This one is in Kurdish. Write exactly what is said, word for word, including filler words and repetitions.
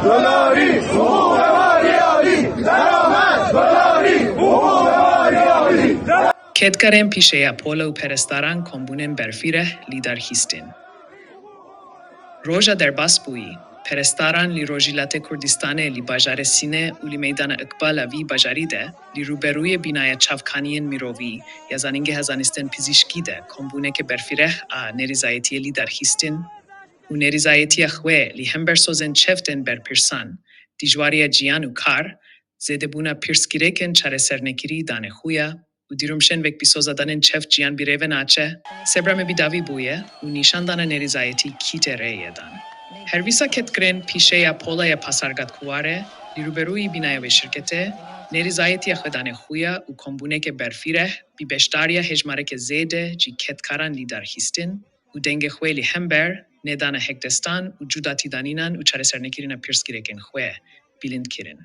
Dolarî, hûqûq û hewarî alî! Deramet! Dolarî, hûqûq û hewarî alî! Kedkarên pîşeya pola û perestaran kombûnên berfîreh lî derxistin. Roja derbasbûyî, perestaran li Rojhilatê Kurdistanê li bajarê Sîne û li meydana Iqbal a vî bajarî de li rûberûyê bînaya çavkaniyên mirovî ya Zanîngeha Zanistên Pizîşkî de kombûneke berfîreh a nêrîzayetiyê lî derxistin û nêrîzayetiya xwe li hember sozên çev tên berpirsan, dijwariya jiyan û kar, zêdebûna pirsgirêkên çaresernekirî dane xuya û dîrûmşên vekbîsozadanên çev jiyan bi rê ve naçe. Sebra me bi dawî bûye û nîşandana nêrîzayetî kî tê rê yê dan. Her wisa kedkarên pîşeya pola ya Pasargad Kuware li rûberûyî bînaya wê şirketê nêrîzayetiya xwe dane xuya û kombûneke berfîreh bi beşdariya hejmareke zêde ji kedkaran lî derxistin û dengê xwe li hember nêdana hekdestan û cudatîdanînan û çaresernekirina pirsgirêkên xwe bilind kirin.